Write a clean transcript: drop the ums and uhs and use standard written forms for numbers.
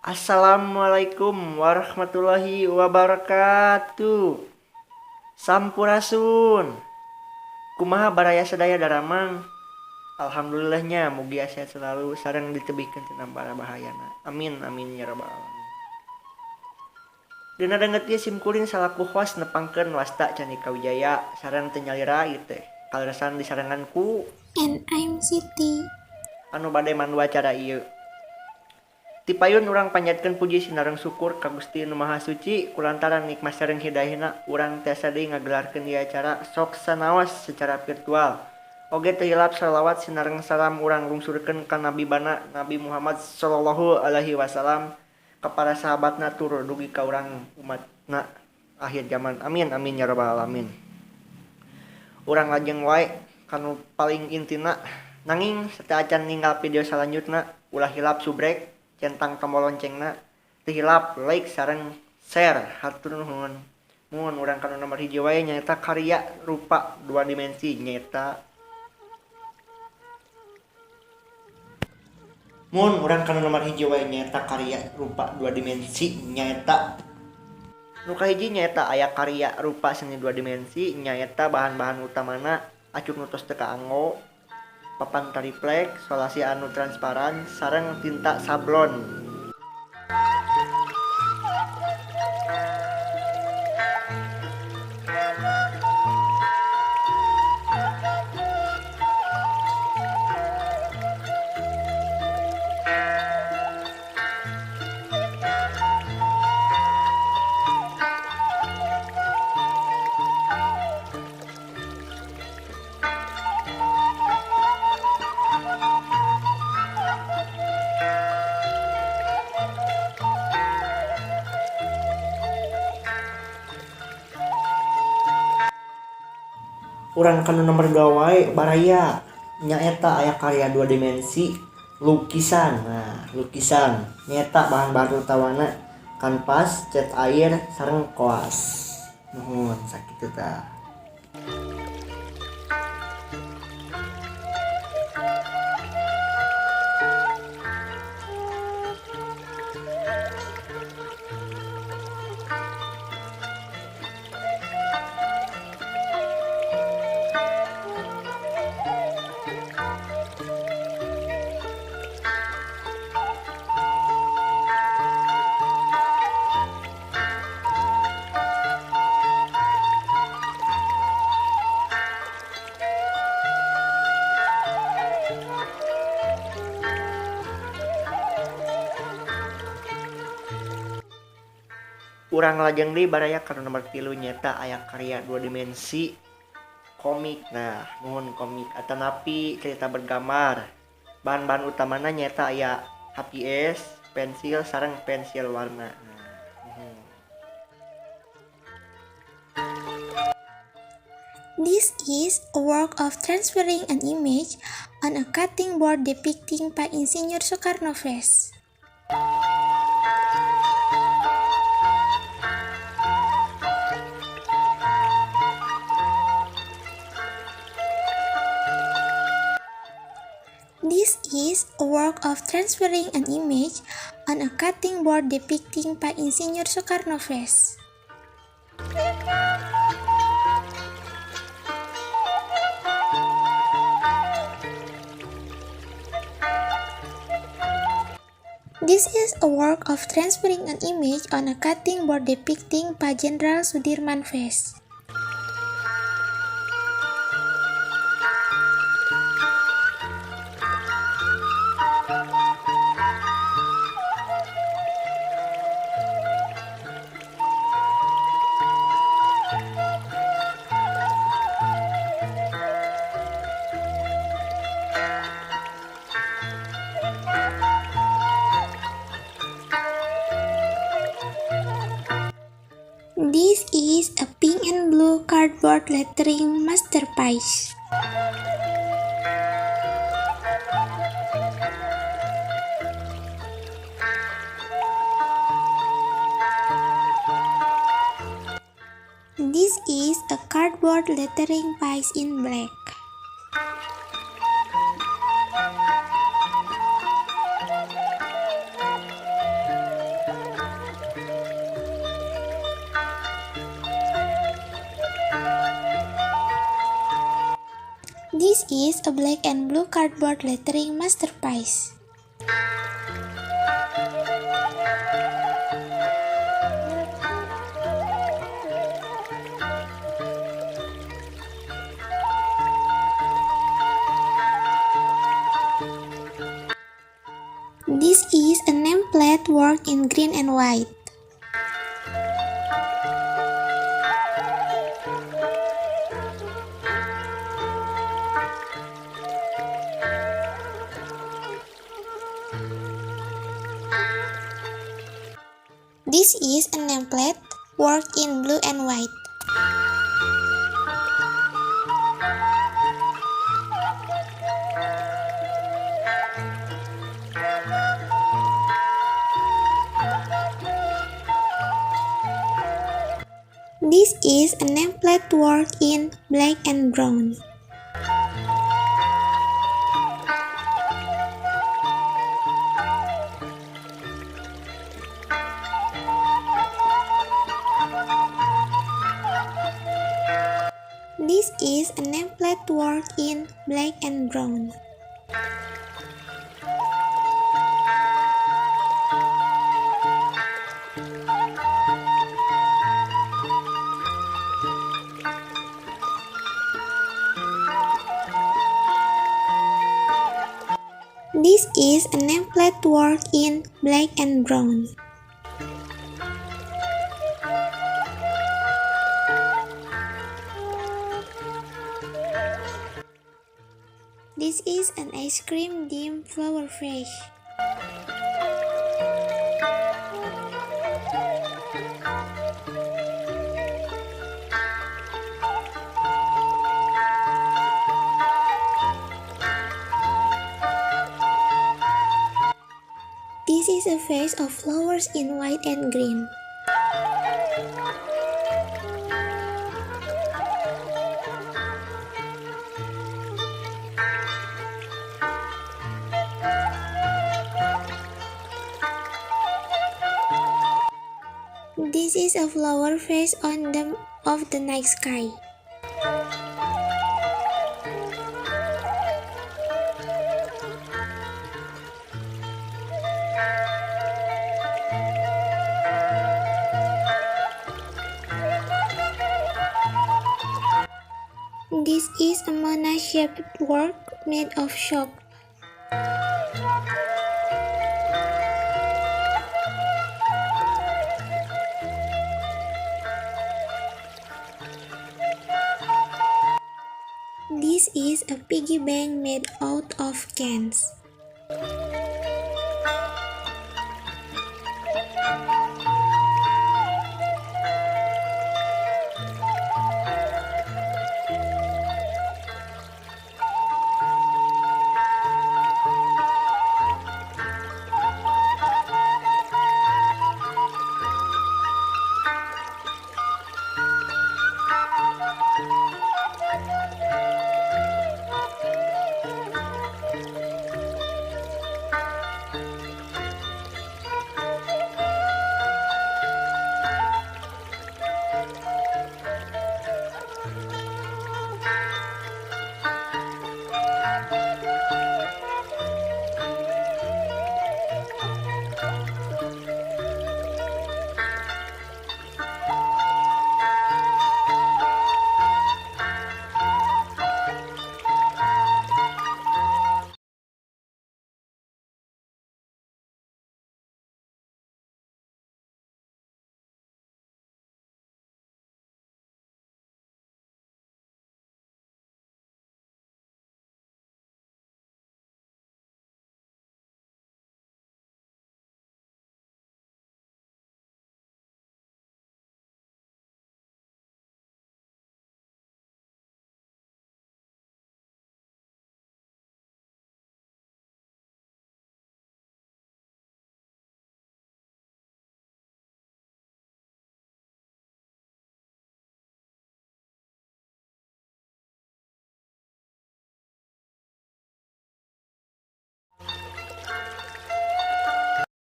Assalamualaikum warahmatullahi wabarakatuh. Sampurasun. Kumaha baraya sadaya daramang? Alhamdulillahnya mugi sehat selalu sareng ditebihkeun tina bara bahayana. Amin amin ya rabbal alamin. Dina danget ieu simkuring salaku host nepangkeun wasta Candika Wijaya sareng teu nyalira ieu teh. Kaleresan disarengan ku And I'm Siti. Anu bade mandu acara ieu. Tipayun urang panjatkeun puji sinareng syukur ka Gusti Nu Maha Suci kulantaran nikmat sareng hidayahna urang tiasa deui ngagelarkeun ieu acara sok sanaos secara virtual. Oge teu hilap shalawat sinareng salam urang lungsurkeun ka Nabi bana Nabi Muhammad sallallahu alaihi wasallam ka para sahabatna tur dugi ka urang umatna akhir zaman. Amin amin ya rabbal alamin. Urang lajeng wae kanu paling intina, nanging sateuacan ninggal video salanjutna ulah hilap subrek centang tombol loncengna, teu hilap like sareng share. Hatur nuhun. Mun urang kana nomor 1 wae nyaeta karya rupa dua dimensi nyaeta. Mun urang kana nomor 1 wae nyaeta karya rupa dua dimensi nyaeta. Nu kahiji nyaeta aya karya rupa seni dua dimensi nyaeta bahan-bahan utamana acuk nu tos teu kaanggo, papan triplek, solasi anu transparan, sareng tinta sablon. Urang kana nomor 2 wae baraya nyaeta aya karya dua dimensi lukisan. Nah, lukisan nyaeta bahan-bahan utamana kanvas, cat air, sareng koas. Nuhun sakitu tah. Urang lajeng deui baraya kana nomor 3 nyaeta aya karya dua dimensi komik. Nah, nuhun komik atanapi cerita bergambar. Bahan-bahan utamana nyaeta aya HPS, pensil sareng pensil warna. Nah, This is a work of transferring an image on a cutting board depicting Pak Insinyur Soekarno face. This is a work of transferring an image on a cutting board depicting Pak Insinyur Soekarno face. This is a work of transferring an image on a cutting board depicting Pak Jenderal Sudirman face. This is a pink and blue cardboard lettering masterpiece. This is a cardboard lettering piece in black. This is a black and blue cardboard lettering masterpiece. This is a nameplate worked in green and white. This is a nameplate worked in blue and white. This is a nameplate worked in black and brown. This is a nameplate worked in black and brown. This is a nameplate worked in black and brown. This is an ice cream themed flower vase. This is a vase of flowers in white and green. This is a flower vase on the of the night sky. This is a Mona-shaped work made of chalk. This is a piggy bank made out of cans.